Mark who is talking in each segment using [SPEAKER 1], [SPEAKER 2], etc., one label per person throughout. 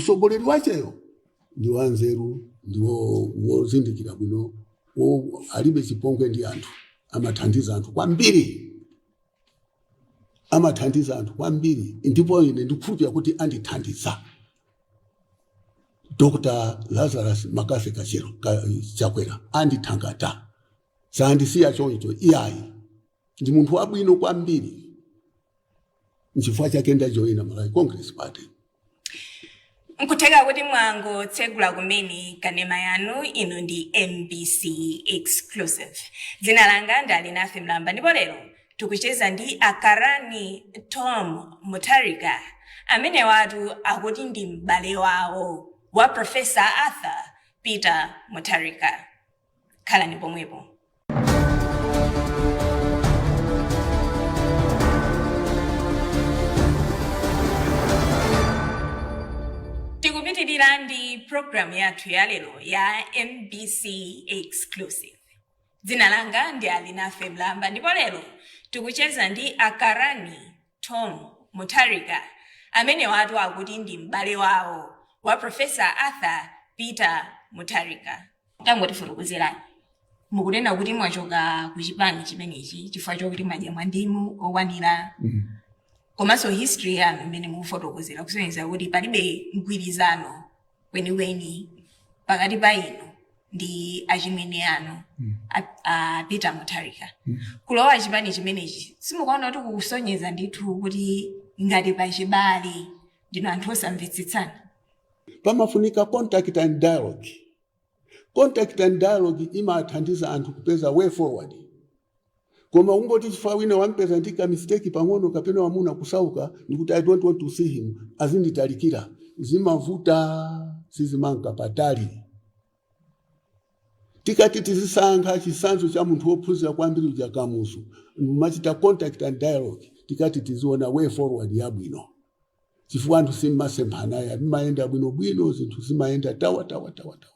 [SPEAKER 1] Mtsogoleri wacheyo ndi wanzeru, ndi wozindikira bwino, alibe chipongwe ndi anthu, amathandiza anthu kwambiri, amathandiza anthu kwambiri. Ndipo ine ndikukhulupirira kuti andithandiza. Dr. Lazarus McCarthy Chakwera andithangata, sandisiya choncho iyayi. Ndi munthu wabwino kwambiri, nchifukwa chake ndajoyina Malawi Congress Party.
[SPEAKER 2] Nkutheka kuti mwangotsegula kumene kanema yanu, ino ndi MBC Exclusive. Dzina langa ndi Alinafe Mlamba ndipo lero tikucheza ndi Akarani Tom Mutharika, amene watu akuti ndi m'bale wawo wa Professor Arthur Peter Mutharika. Khalani pomwepo. Tikupitirira ndi programu yathu ya lero ya MBC Exclusive. Dzina langa ndi Alinafe Mlamba ndipo lero tikucheza ndi Akarani Tom Mutharika, amene watu akuti ndi m'bale wawo wa Professor Arthur Peter Mutharika. Tangotifotokozerani, mukunena kuti mwachoka ku chipani chimenechi chifukwa chokuti mwadya mwandimu okwanira, komanso history yanu imene mukufotokozera kusonyeza kuti palibe mgwirizano weniweni pakati pa inu ndi achimwene anu a Peter Mutharika. Kulowa chipani chimenechi, simukuona kuti kukusonyeza ndithu kuti ngati pachibale ndinu anthu osamvetsetsana?
[SPEAKER 1] Pamafunika contact and dialogue. Contact and dialogue imathandiza anthu kupeza way forward. Koma ungoti chifukwa wina wampeza ndi ka mistake pang'ono kapena wamuna kusauka, ndikuti I don't want to see him, azinditalikira, zimavuta, sizimanka patali. Tikati tizisankha chitsanzo cha munthu wophunzira kwambiri uja Kamuzu, mumachita contact and dialogue, tikati tiziona way forward yabwino, chifukwa anthu simmasemphana ya mmayenda bwinobwino, zinthu zimayenda tawa tawa tawa tawa.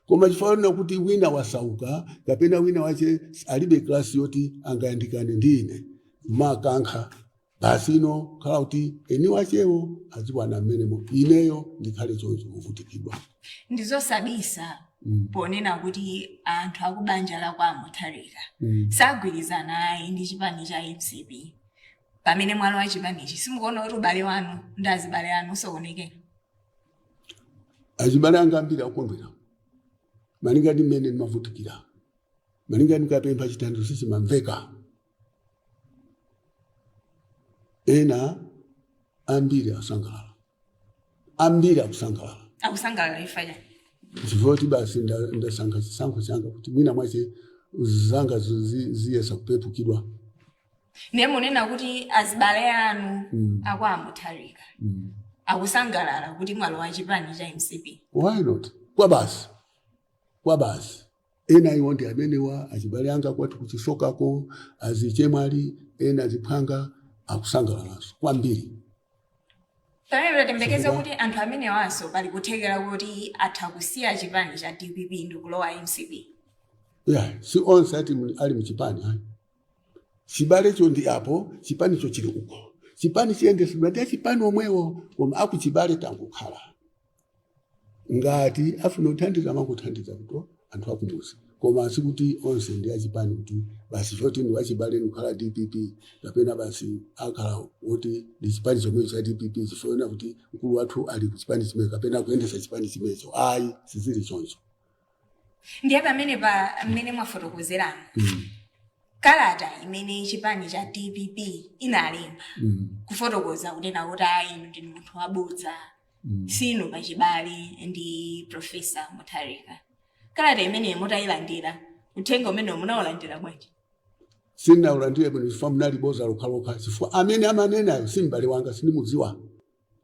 [SPEAKER 1] Koma chifukwa chonena kuti wina wasauka kapena wina wache alibe klasi yoti angayandikane ndi ine, makankha basi, ino khala kuti eni wachewo aziwana mmenemo, ineyo ndikhale choncho kuvutikidwa.
[SPEAKER 2] Ndizosabisa ponena kuti anthu akubanja la kwa Mutharika sagwirizana ayi ndi chipani cha MCP. Pamene mwalowa chipanichi, simukuona kuti ubale wanu ndi azibale anu usokonekera?
[SPEAKER 1] Azibale anga ambiri akukondwera malinga ndi mmene ndimavutikira, malinga ndikapempha chithandizo sichimamveka. Ena ambiri asangalala, ambiri akusangalala.
[SPEAKER 2] Akusangalala chifukwa chani?
[SPEAKER 1] Chifukwa kuti basi ndasankha chisankho changa kuti mwina mwache zanga ziyesa kupepukidwa.
[SPEAKER 2] Ndiye munena kuti azibale anu akwa Mutharika akusangalala kuti mwalowa chipani cha MCP?
[SPEAKER 1] Why not? Kwa basi, kwa basi. Ena iwo ndi amenewa achibale anga kwathu kuchisokako, azichemwali ena, aziphwanga akusangalalanso kwambiri.
[SPEAKER 2] Pamene tatembekeza kuti anthu amenewanso pali kuthekera kuti atha kusiya chipani cha DPP ndi kulowa MCP?
[SPEAKER 1] Yeah, si onse ati ali muchipani ayi. Chibalecho ndi apo, chipanicho chili uko. Chipani chiyendesedwa ndi achipani omwewo, koma akuchibale tangokhala ngati afuna kuthandiza, amakuthandiza kuti anthu akumuzi, koma sikuti onse ndi achipani kuti basi choti ndi wachibale ndikukhala DPP kapena basi akhala woti ndi chipani chomwecho cha DPP chifukwa kuti mkulu wathu ali ku chipani chimene kapena kuyendesa chipani chimenecho. Ayi, sizili choncho.
[SPEAKER 2] Ndiye pamene pa mmene mwafotokozeramo, kalata imene chipani cha DPP inalemba kufotokoza kunena kuti ayi, inu ndinu munthu wabodza, sinu pachibale ndi Professor Mutharika, kalata imeneyi mutayilandira, uthenga umene munawulandira bwanji?
[SPEAKER 1] Sindinaulandire bwino chifukwa munali boza lokhalokha, chifukwa amene amanenayo si m'bale wanga, sindimudziwa.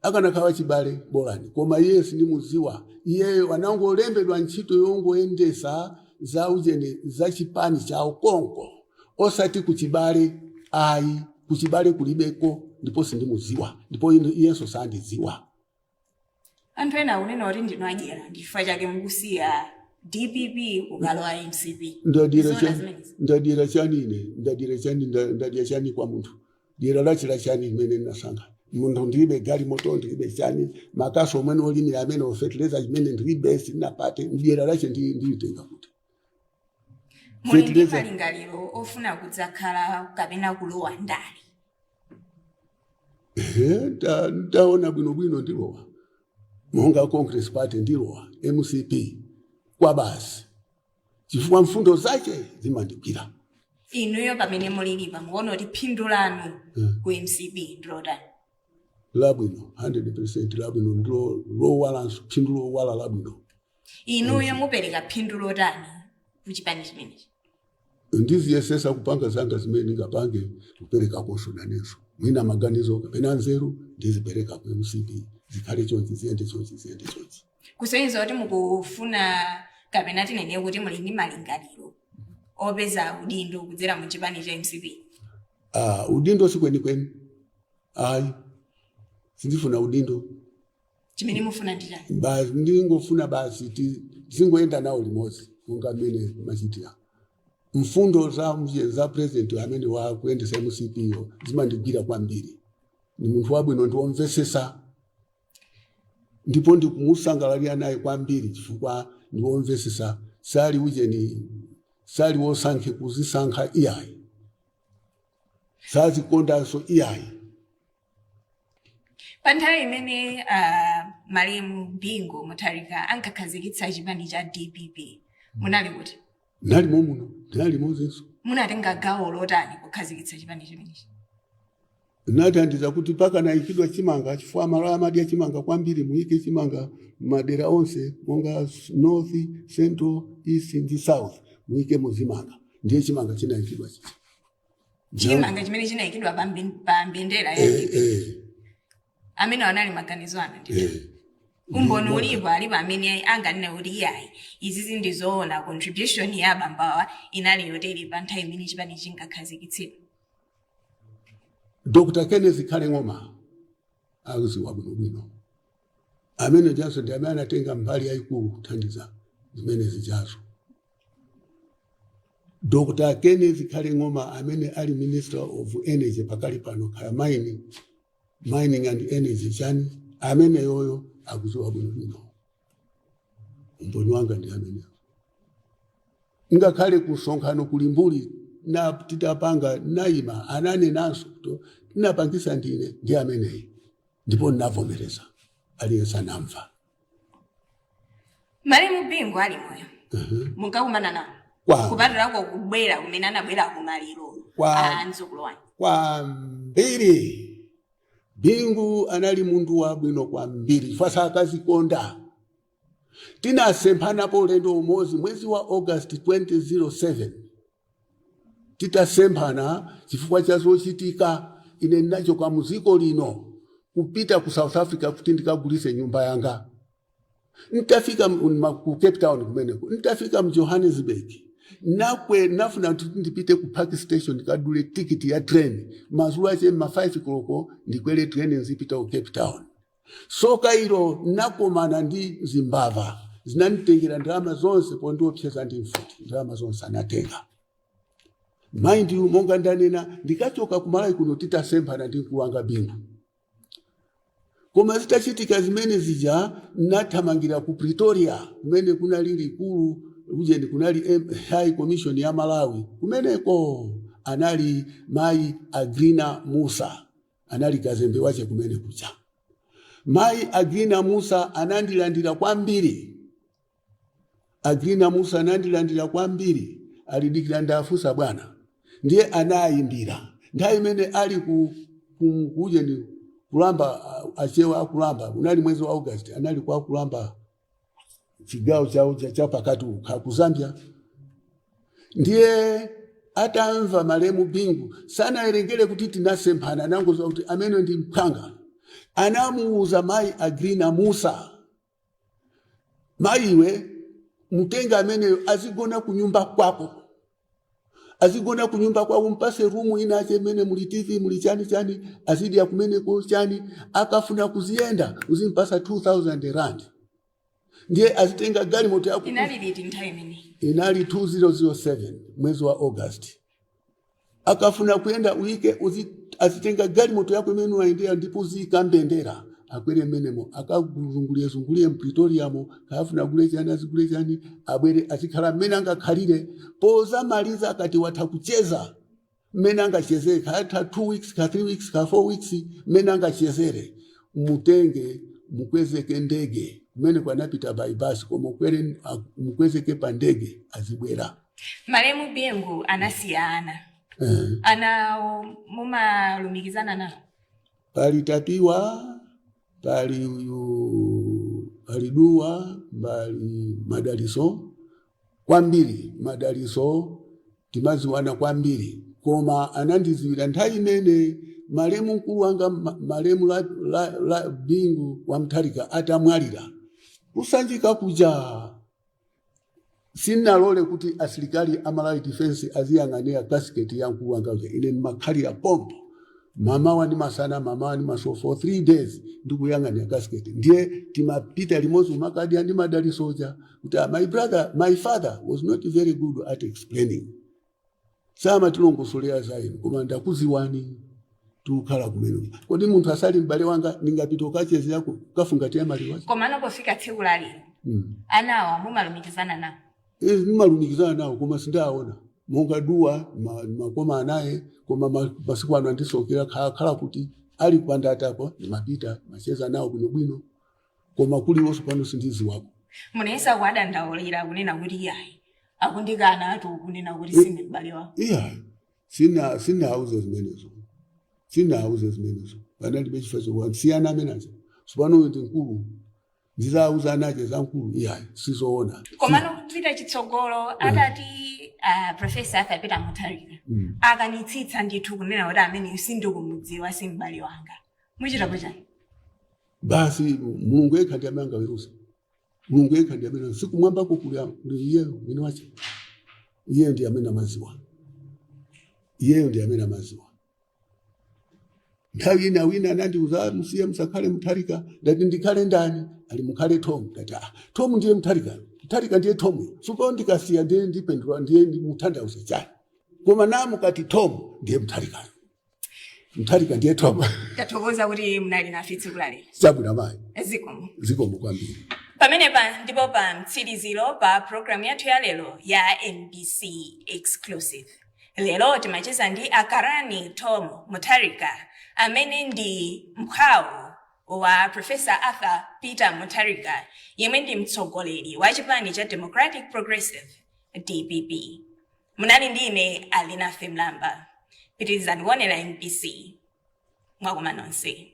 [SPEAKER 1] Akanakhala chibale bolani, koma iye sindimudziwa. Iyeyo anangolembedwa ntchito yongoyendesa za ujene za chipani chawo konko, osati kuchibale ayi. Kuchibale kulibeko, ndipo sindimudziwa, ndipo iyenso sandidziwa.
[SPEAKER 2] Anthu ena akunena kuti ndinu adyera, ndi chifukwa chake mukusiya DPP kukalowa MCP.
[SPEAKER 1] Ndadyera
[SPEAKER 2] Zoona
[SPEAKER 1] chani?
[SPEAKER 2] zimenezi?
[SPEAKER 1] Ndadyera chani ine? Ndadyera chani? Ndadya chani kwa munthu? Dyera lachi la chani limene ndinasankha? Munthu ndilibe galimoto, ndilibe chani, makaso omwene olimira amene, fertilizer chimene ndilibe, sindinapate mdyera lache ndilitenga kuti?
[SPEAKER 2] Muli ndi
[SPEAKER 1] Fertilizer.
[SPEAKER 2] malingaliro ofuna kudzakhala kapena kulowa ndale?
[SPEAKER 1] Ehe, ndaona bwinobwino ndilowa monga Congress Party, ndilowa MCP kwa basi, chifukwa mfundo zache zimandigwira.
[SPEAKER 2] Inuyo pamene mulilipa, mukuona kuti phindu lanu ku MCP ndilotani?
[SPEAKER 1] Labwino, 100% labwino, ndilo lowalanso, phindu lowala labwino.
[SPEAKER 2] Inuyo mupereka phindu lotani ku chipani chimenechi?
[SPEAKER 1] Ndiziyesesa kupanga zanga zimene ndingapange, kupereka konsonanenso mwina maganizo kapena nzeru, ndizipereka ku MCP, zikhale chonchi, ziyende chonchi, ziyende chonchi.
[SPEAKER 2] Kusonyeza kuti mukufuna, kapena tinene kuti muli ndi malingaliro opeza udindo kudzera mu chipani cha MCP?
[SPEAKER 1] Ah, udindo sikwenikweni ayi, sindifuna udindo.
[SPEAKER 2] Chimene mufuna ndi chani?
[SPEAKER 1] Basi, ndingofuna basi tizingoyenda nawo limodzi monga mmene machitira. Mfundo za president amene wakuyendesa MCP yo zimandigwira kwambiri. Ni munthu wabwino, ndiwomvesesa, ndipo ndikumusangalalira naye kwambiri chifukwa ndiwomvesesa. Sali ujeni, sali wosankhe kuzisankha iyayi, sazikondanso iyayi.
[SPEAKER 2] Pa nthawi imene malemu Bingu Mutharika ankakhazikitsa chipani cha DPP, munali kuti?
[SPEAKER 1] Nalimo muno, ndinali mozenso.
[SPEAKER 2] Munatenga gawo lotani kukhazikitsa chipani chimenechi?
[SPEAKER 1] Nathandiza kuti pakanayikidwa chimanga, chifukwa malo amadya chimanga kwambiri, muyike chimanga madera onse monga north, central, east ndi south, muyike muzimanga. Ndiye chimanga chinayikidwa chicha.
[SPEAKER 2] Chimanga chimene chinayikidwa pa mbendera ya
[SPEAKER 1] Eh,
[SPEAKER 2] DPP?
[SPEAKER 1] eh.
[SPEAKER 2] Amene anali maganizo anu ndithu?
[SPEAKER 1] Eh.
[SPEAKER 2] Umboni ulipo? Alipo amene anganene kuti iyayi, izizi ndizoona, contribution ya abambawa inali yotere pa nthawi imene chipani chinkakhazikitsidwa?
[SPEAKER 1] Dr Kenneth Khale Ng'oma akuziwa bwinobwino. Amene jaso ndi amene anatenga mbali yayikulu kuthandiza zimene zijazo. Dr Kenneth Khale Ng'oma amene ali Minister of Energy pakali pano, kaya mining and energy chani, amene yoyo akuziwa bwinobwino. Umboni wanga ndi ameneyo. Ngakhale kusonkhano kuli mbuli na titapanga naima, ananenanso kuti tinapangisa ndine ndi ameneyi, ndipo ndinavomereza, aliyense anamva.
[SPEAKER 2] Malemu Bingu ali moyo, munkakumana nawo? Kupatulako kubwera kumene anabwera kumaliro a mdzukulu wanu.
[SPEAKER 1] Kwambiri. Bingu anali munthu wabwino kwambiri, fasa akazikonda. Tinasemphanapo ulendo umodzi mwezi wa August 2007. Titasemphana chifukwa cha zochitika, ine ndinachoka muziko lino kupita ku South Africa kuti ndikagulise nyumba yanga. Ntafika ku Cape Town kumeneko, ntafika mu Johannesburg, nakwe nafuna kuti ndipite ku Park Station ndikadule tikiti ya train madzulo ache ma 5 koloko, ndikwere train nzipita ku Cape Town. Soka ilo, nakomana ndi zimbava, zinanditengera ndalama zonse pondiopseza ndi mfuti. Ndalama zonse anatenga. Mind you, monga ndanena, ndikachoka kumalawi kuno titasemphana ndi mkulu wanga Bingu. Koma zitachitika zimene zija, nathamangira ku Pretoria kumene kunali likulu ujeni, kunali High Commission ya Malawi kumeneko. Anali mayi Agrina Musa, anali kazembe wache kumene kuja. Mayi Agrina Musa anandilandira kwambiri. Agrina Musa anandilandira kwambiri. Alidikira ndafusa bwana, ndiye anayimbira nthawi imene ali ku kujeni kulamba, achewa akulamba. Unali mwezi wa August, anali kwa kulamba chigawo chawo cha pakati ukha ku Zambia. Ndiye atamva malemu Bingu, sanawerengere kuti tinasemphana, anangoziwa kuti amene ndi mphanga. Anamuuza mayi Agrina Musa, "Mayiwe, mtenga ameneyo azigona kunyumba kwako, azigona kunyumba kwako, mpase room inache imene muli TV, muli chani chani, azidya kumeneko chani. Akafuna kuziyenda uzimpasa 2000 rand, ndiye azitenga galimoto yako."
[SPEAKER 2] Inali liti nthawi imeneyi?
[SPEAKER 1] Inali 2007 mwezi wa August. Akafuna kuyenda uyike azitenga galimoto yako imene wayendera ndipo uziyika mbendera, akwere mmenemo, akazungulire zungulire mPretoriamo, kayafuna agule chani, azigule chani, abwere, azikhala mmene angakhalire. Pozamaliza akati watha kucheza mmene angachezere, kayatha 2 weeks, ka 3 weeks, ka 4 weeks, mmene angachezere, mutenge mukwezeke ndege kumene kwanapita by bus, koma ukwere mukwezeke pa ndege azibwera.
[SPEAKER 2] Malemu Bingu anasiya ana. Anawo mumalumikizana nawo?
[SPEAKER 1] Pali Tapiwa, pali uyu, pali Duwa, pali Madaliso. Kwambiri Madaliso timaziwana kwambiri, koma anandiziwira nthawi imene malemu mkulu wanga malemu la Bingu wa Mutharika atamwalira kusanjika kuja, sinalole kuti asilikali a Malawi Defense aziyang'anira casket ya mkulu wanga uja. Ine ndimakhalira pompo mamawa ndi masana, mamawa ndi masana, for 3 days ndikuyang'anira casket. Ndiye timapita limodzi umakadya ndi Madalisoja kuti, "Ah, my brother, my father was not very good at explaining, samatilongosolera za inu, koma ndakuziwani tikukhala kumene. Kodi munthu asali m'bale wanga ndingapita ukachezerako kafungatira maliro ache?"
[SPEAKER 2] Komano pofika tsiku la lero, anawa mumalumikizana nawo?
[SPEAKER 1] Ndimalumikizana nawo, koma sindaona monga Duwa makoma anaye, koma masiku ano andisokera khala kuti ali kupandatapo, ndimapita macheza nawo bwinobwino, koma kuliwonso pano sindiziwako.
[SPEAKER 2] Munayesa kuwadandaulira kunena kuti iyayi, akundikana atu, kunena kuti sine m'bale wawo?
[SPEAKER 1] Iya, sinauze zimenezo, sinauze zimenezo. Panalibe chifukwa chokuwa siyana amene aja sopano uyu ndi mkulu, ndizauza anache za mkulu? Iya, sizoona.
[SPEAKER 2] Komano kupita chitsogolo, atati Professor Arthur Peter Mutharika akanitsitsa ndithu kunena kuti amene sindikumudziwa, si m'bale wanga, muchitapo chani?
[SPEAKER 1] Basi, Mulungu yekha ndi amene angaweruza. Mulungu yekha ndi amene sikumwambako kuli iyeyo mwini wache. Iyeyo ndi amene amaziwa, iyeyo ndi amene amaziwa. Nthawi ina wina anandiuza, "Ah, musiye, musakhale Mutharika." Ndati, "Ndikhale ndani?" Ali, "Mukhale Tom." Ndati, "Ah, Tom ndiye Mutharika, Mutharika ndiye Tom. Supo ndikasiya ndiye ndipendula, ndiye mutanthauza chani?" Koma namukati Tom ndiye Mutharikayo, Mutharika ndiye Tom.
[SPEAKER 2] Tathokoza kuti munali nafe tsiku la lero.
[SPEAKER 1] Chabwino mayi.
[SPEAKER 2] Zikomo.
[SPEAKER 1] Zikomo kwambiri.
[SPEAKER 2] Pamenepa ndipo pa mtsiriziro pa programu yathu ya lero ya MBC Exclusive. Lero timacheza ndi Akarani Tom Mutharika, amene ndi mphwawo wa Professor Arthur Peter Mutharika, yemwe ndi mtsogoleri wa chipani cha Democratic Progressive, DPP. Munali ndi ine Alinafe Mlamba. Pitirizani kuonera MBC. Mwakoma nonse.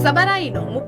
[SPEAKER 3] Sabata ino mu